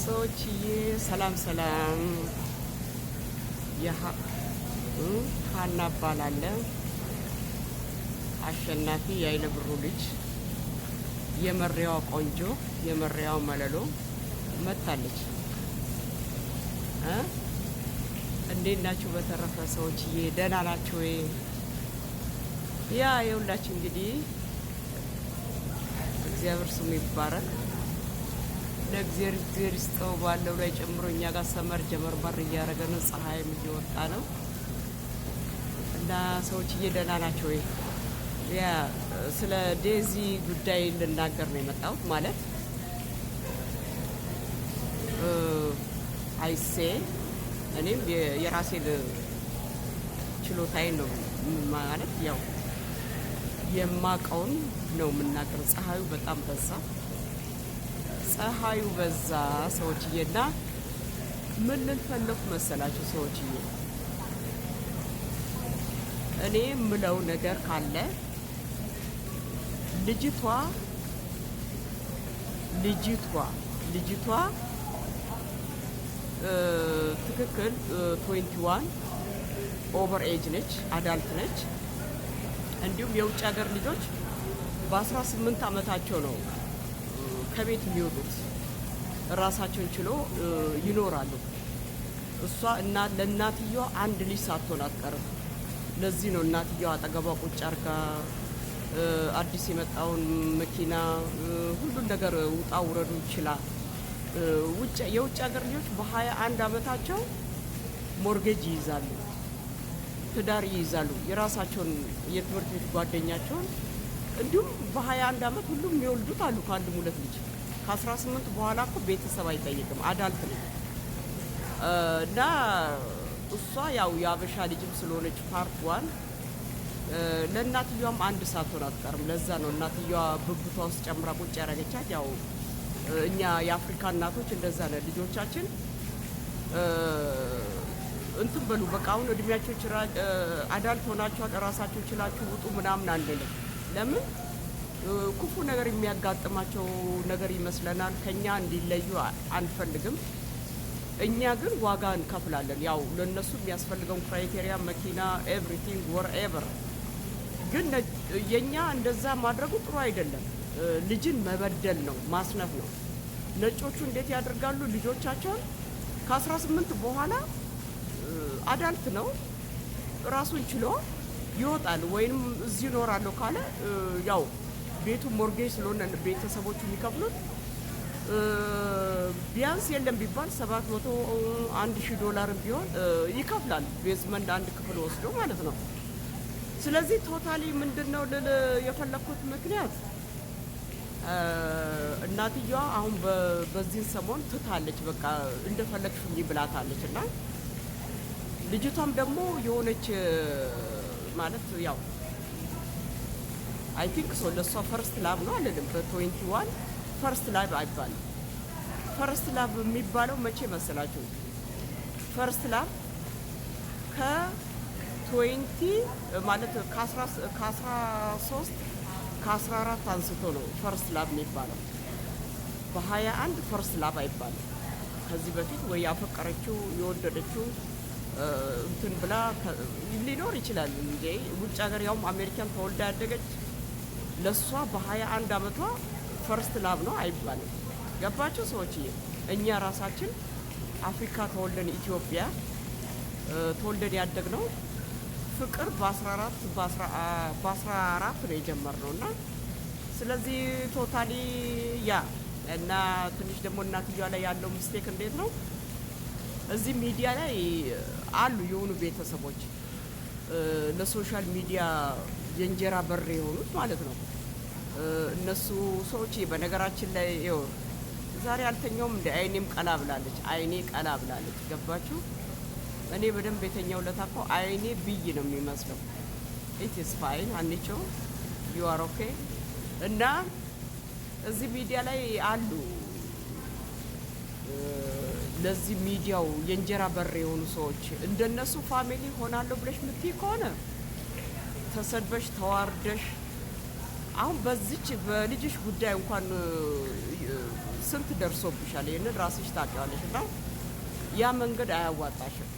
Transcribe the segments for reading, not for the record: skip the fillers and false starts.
ሰዎችዬ፣ ሰላም ሰላም። ሀና እባላለሁ። አሸናፊ የኃይለ ብሩ ልጅ፣ የመሪያዋ ቆንጆ፣ የመሪያዋ መለሎ መታለች። እንዴት ናችሁ? በተረፈ ሰዎችዬ፣ ደህና ናችሁ ወይ? Yeah፣ የሁላችሁ እንግዲህ እግዚአብሔር ስሙ ይባረክ። ለእግዚአብሔር እግዚአብሔር ይስጠው፣ ባለው ላይ ጨምሮ እኛ ጋር summer ጀመርመር እያደረገ ነው። ፀሐይም እየወጣ ነው እና ሰዎችዬ፣ ደህና ናቸው ወይ? Yeah፣ ስለ ዴዚ ጉዳይ ልናገር ነው የመጣሁት። ማለት I say እኔም የራሴን ችሎታዬን ነው፣ ማለት ያው የማቀውን ነው የምናገር። ፀሐዩ በጣም በዛ፣ ፀሐዩ በዛ ሰዎችዬ። እና ምን ልል ፈለኩ መሰላችሁ ሰዎችዬ? እኔ የምለው ነገር ካለ ልጅቷ ትክክል 21 over age ነች፣ adult ነች። እንዲሁም የውጭ ሀገር ልጆች በ18 ዓመታቸው ነው ከቤት የሚወጡት፣ ራሳቸውን ችሎ ይኖራሉ። እሷ እና ለእናትየዋ አንድ ልጅ ሳትሆን አትቀርም። ለዚህ ነው እናትየዋ አጠገቧ ቁጭ አርጋ አዲስ የመጣውን መኪና፣ ሁሉን ነገር ውጣ ውረዱ ይችላል። የውጭ ሀገር ልጆች በ21 ዓመታቸው mortgage ይይዛሉ፣ ትዳር ይይዛሉ፣ የራሳቸውን የትምህርት ቤት ጓደኛቸውን፣ እንዲሁም በ21 ዓመት ሁሉም የሚወልዱት አሉ፣ ከአንድም ሁለት ልጅ። ከ18 በኋላ እኮ ቤተሰብ አይጠይቅም፣ adult ነው። እና እሷ ያው የአበሻ ልጅም ስለሆነች part one ለእናትየዋም አንድ ሳትሆን አትቀርም። ለዛ ነው እናትየዋ ብብቷ ውስጥ ጨምራ ቁጭ ያደረገቻት። ያው እኛ የአፍሪካ እናቶች እንደዛ ነን። ልጆቻችን እንትን በሉ፣ በቃ አሁን እድሜያቸው adult ሆናችኋል፣ እራሳቸው ችላችሁ ውጡ ምናምን አንልም። ለምን? ክፉ ነገር የሚያጋጥማቸው ነገር ይመስለናል። ከኛ እንዲለዩ አንፈልግም። እኛ ግን ዋጋ እንከፍላለን። ያው ለእነሱ የሚያስፈልገውን criteria፣ መኪና፣ everything, whatever። ግን የእኛ እንደዛ ማድረጉ ጥሩ አይደለም። ልጅን መበደል ነው፣ ማስነፍ ነው። ነጮቹ እንዴት ያደርጋሉ? ልጆቻቸውን ከ18 በኋላ adult ነው፣ ራሱን ችሎ ይወጣል። ወይንም እዚህ እኖራለሁ ካለ ያው ቤቱ mortgage ስለሆነ ቤተሰቦቹ የሚከፍሉት፣ ቢያንስ የለም ቢባል 700፣ 1000 ዶላር ቢሆን ይከፍላል። Basement አንድ ክፍል ወስዶ ማለት ነው። ስለዚህ totally ምንድን ነው ልል የፈለግኩት ምክንያት፣ እናትየዋ አሁን በዚህን ሰሞን ትታለች፣ በቃ እንደፈለግሽ ሁኚ ብላታለች። እና ልጅቷም ደግሞ የሆነች ማለት ያው I think so ለእሷ first love ነው አልልም። በ 21 first love አይባልም። First love የሚባለው መቼ መሰላችሁ? First love ከ 20 ማለት ከ13፣ ከ14 አንስቶ ነው first love የሚባለው። በ21 first love አይባልም። ከዚህ በፊት ወይ ያፈቀረችው፣ የወደደችው እንትን ብላ ሊኖር ይችላል እንዴ፣ ውጭ ሀገር ያውም አሜሪካን ተወልዳ ያደገች፣ ለእሷ በ21 አመቷ first love ነው አይባልም። ገባችሁ ሰዎችዬ? እኛ ራሳችን አፍሪካ ተወልደን፣ ኢትዮጵያ ተወልደን ያደግነው ፍቅር በ14 በ14 ነው የጀመርነው። እና ስለዚህ totally yeah፣ እና ትንሽ ደግሞ እናትየዋ ላይ ያለው mistake እንዴት ነው? እዚህ ሚዲያ ላይ አሉ የሆኑ ቤተሰቦች፣ ለ social media የእንጀራ በር የሆኑት ማለት ነው። እነሱ ሰዎች በነገራችን ላይ ይኸው ዛሬ አልተኛውም እንደ አይኔም ቀላ ብላለች። አይኔ ቀላ ብላለች። ገባችሁ? እኔ በደንብ የተኛው ለታ እኮ አይኔ ብይ ነው የሚመስለው። It is fine አንቺው፣ you are okay። እና እዚህ ሚዲያ ላይ አሉ ለዚህ ሚዲያው የእንጀራ በር የሆኑ ሰዎች። እንደነሱ family ሆናለሁ ብለሽ ምትይ ከሆነ ተሰድበሽ ተዋርደሽ አሁን በዚች በልጅሽ ጉዳይ እንኳን ስንት ደርሶብሻል። ይህንን ራስሽ ታውቂዋለሽ። እና ያ መንገድ አያዋጣሽም።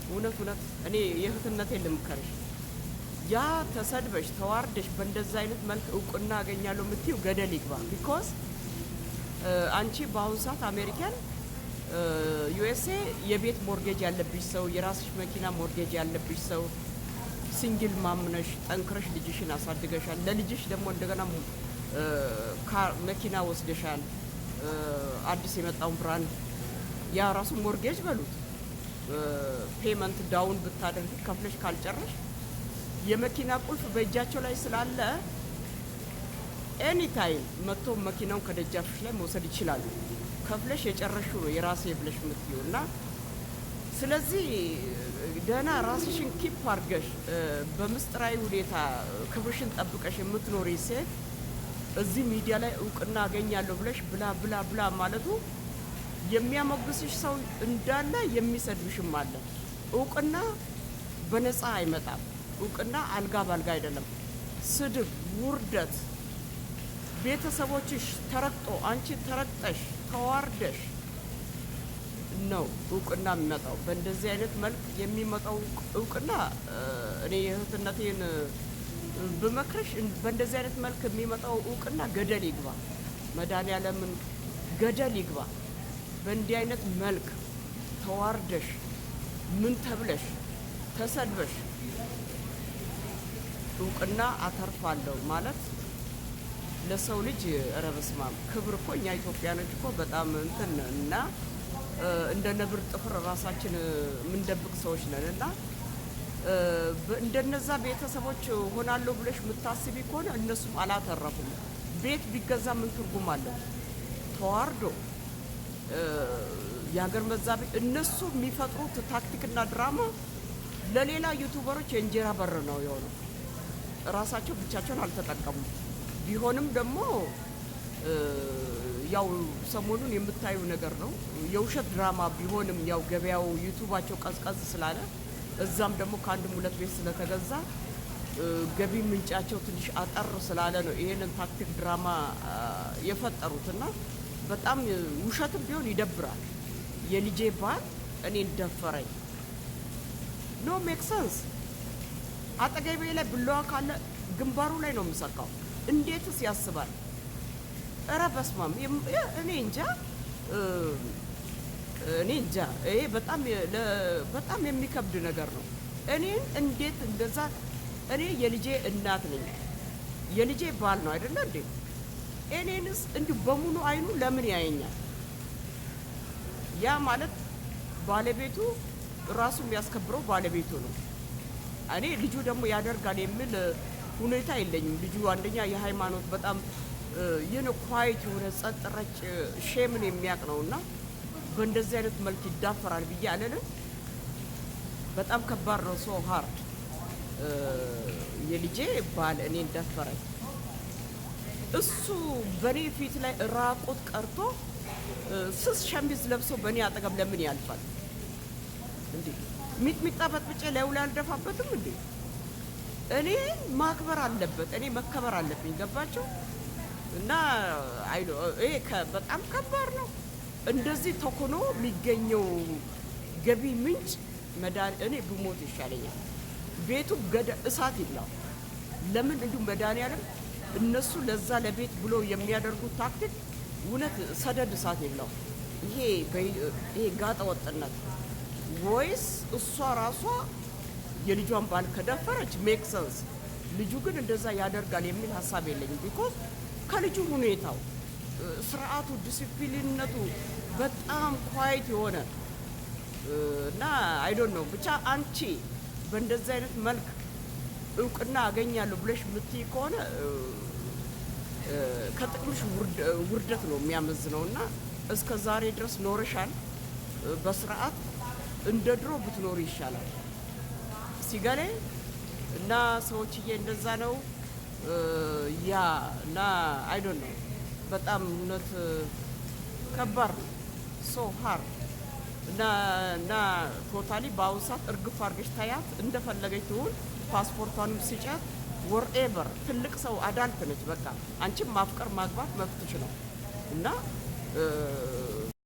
እውነት እውነት እኔ የእህትነቴን ልምከርሽ። ያ ተሰድበሽ ተዋርደሽ በእንደዛ አይነት መልክ እውቅና አገኛለሁ የምትይው ገደል ይግባ። Because አንቺ በአሁኑ ሰዓት አሜሪካን USA የቤት mortgage ያለብሽ ሰው፣ የራስሽ መኪና mortgage ያለብሽ ሰው፣ single mom ነሽ፣ ጠንክረሽ ልጅሽን አሳድገሻል። ለልጅሽ ደግሞ እንደገና መኪና ወስደሻል። አዲስ የመጣውን brand ያ ራሱ mortgage በሉት። Payment down ብታደርጊ ከፍለሽ ካልጨረሽ የመኪና ቁልፍ በእጃቸው ላይ ስላለ anytime መጥቶ መኪናውን ከደጃፍሽ ላይ መውሰድ ይችላሉ። ከፍለሽ የጨረሽው ነው የራሴ ብለሽ የምትይው። እና ስለዚህ ደህና ራስሽን keep አድርገሽ በምስጢራዊ ሁኔታ ክብርሽን ጠብቀሽ የምትኖሪ ሴት እዚህ ሚዲያ ላይ እውቅና አገኛለሁ ብለሽ blah blah blah ማለቱ የሚያሞግስሽ ሰው እንዳለ የሚሰድብሽም አለ። እውቅና በነፃ አይመጣም። እውቅና አልጋ ባልጋ አይደለም። ስድብ፣ ውርደት፣ ቤተሰቦችሽ ተረግጦ አንቺ ተረግጠሽ ተዋርደሽ ነው እውቅና የሚመጣው። በእንደዚህ አይነት መልክ የሚመጣው እውቅና እኔ የእህትነቴን ብመክርሽ በእንደዚህ አይነት መልክ የሚመጣው እውቅና ገደል ይግባ፣ መድኃኒዓለምን ገደል ይግባ። በእንዲህ አይነት መልክ ተዋርደሽ ምን ተብለሽ ተሰድበሽ እውቅና አተርፋለሁ ማለት ለሰው ልጅ ኧረ በስመ አብ፣ ክብር እኮ እኛ ኢትዮጵያኖች እኮ በጣም እንትን ነን እና እንደ ነብር ጥፍር ራሳችን የምንደብቅ ሰዎች ነን። እና እንደነዛ ቤተሰቦች ሆናለሁ ብለሽ የምታስቢ ከሆነ እነሱም አላተረፉም። ቤት ቢገዛ ምን ትርጉም አለው? ተዋርዶ የሀገር መዛቤ እነሱ የሚፈጥሩት ታክቲክና ድራማ ለሌላ YouTuber ኦች የእንጀራ በር ነው የሆነው። ራሳቸው ብቻቸውን አልተጠቀሙም። ቢሆንም ደግሞ ያው ሰሞኑን የምታዩ ነገር ነው። የውሸት ድራማ ቢሆንም ያው ገበያው YouTube ኣቸው ቀዝቀዝ ስላለ እዛም ደግሞ ከአንድም ሁለት ቤት ስለተገዛ ገቢ ምንጫቸው ትንሽ አጠር ስላለ ነው ይሄንን ታክቲክ ድራማ የፈጠሩት። እና በጣም ውሸትም ቢሆን ይደብራል። የልጄ ባል እኔን ደፈረኝ። No make sense። አጠገቤ ላይ ብላዋ ካለ ግንባሩ ላይ ነው የምሰካው። እንዴትስ ያስባል? እረ በስማም፣ እኔ እንጃ፣ እኔ እንጃ። ይሄ በጣም በጣም የሚከብድ ነገር ነው። እኔን እንዴት እንደዛ? እኔ የልጄ እናት ነኝ። የልጄ ባል ነው አይደለ እንዴ? እኔንስ እንዲሁ በሙሉ አይኑ ለምን ያየኛል? ያ ማለት ባለቤቱ ራሱ የሚያስከብረው ባለቤቱ ነው። እኔ ልጁ ደግሞ ያደርጋል የሚል ሁኔታ የለኝም። ልጁ አንደኛ የሃይማኖት በጣም ይህን quiet የሆነ ጸጥ ረጭ shame ን የሚያውቅ ነው እና በእንደዚህ አይነት መልክ ይዳፈራል ብዬ አልልም። በጣም ከባድ ነው። So hard። የልጄ ባል እኔን ደፈረኝ። እሱ በእኔ ፊት ላይ ራቁት ቀርቶ ስስ ሸሚዝ ለብሶ በእኔ አጠገብ ለምን ያልፋል እንዴ? ሚጥሚጣ በጥብጬ ላዩ ላይ አልደፋበትም እንዴ? እኔ ማክበር አለበት፣ እኔ መከበር አለብኝ። ገባቸው? እና ይሄ በጣም ከባድ ነው። እንደዚህ ተኮኖ የሚገኘው ገቢ ምንጭ መድኃኒ እኔ ብሞት ይሻለኛል። ቤቱ ገደ እሳት ይብላው። ለምን እንዲሁ መድኃኒዓለም እነሱ ለዛ ለቤት ብሎ የሚያደርጉት ታክቲክ እውነት ሰደድ እሳት ይብላው። ይሄ ጋጠ ወጥነት ወይስ እሷ ራሷ የልጇን ባል ከደፈረች make sense። ልጁ ግን እንደዛ ያደርጋል የሚል ሀሳብ የለኝም። Because ከልጁ ሁኔታው፣ ስርዓቱ፣ ዲሲፕሊንነቱ በጣም quiet የሆነ እና I don't know። ብቻ አንቺ በእንደዚህ አይነት መልክ እውቅና አገኛለሁ ብለሽ የምትይ ከሆነ ከጥቅምሽ ውርደት ነው የሚያመዝነው። እና እስከ ዛሬ ድረስ ኖረሻል በስርዓት፣ እንደ ድሮ ብትኖሪ ይሻላል። ሲገሌ እና ሰዎችዬ እንደዛ ነው። Yeah፣ እና I don't know፣ በጣም እውነት ከባድ ነው። So hard። እና totally በአሁኑ ሰዓት እርግፍ አድርገሽ ታያት፣ እንደፈለገች ትሁን፣ ፓስፖርቷንም ስጫት፣ whatever። ትልቅ ሰው adult ነች። በቃ አንቺም ማፍቀር ማግባት መብትሽ ነው እና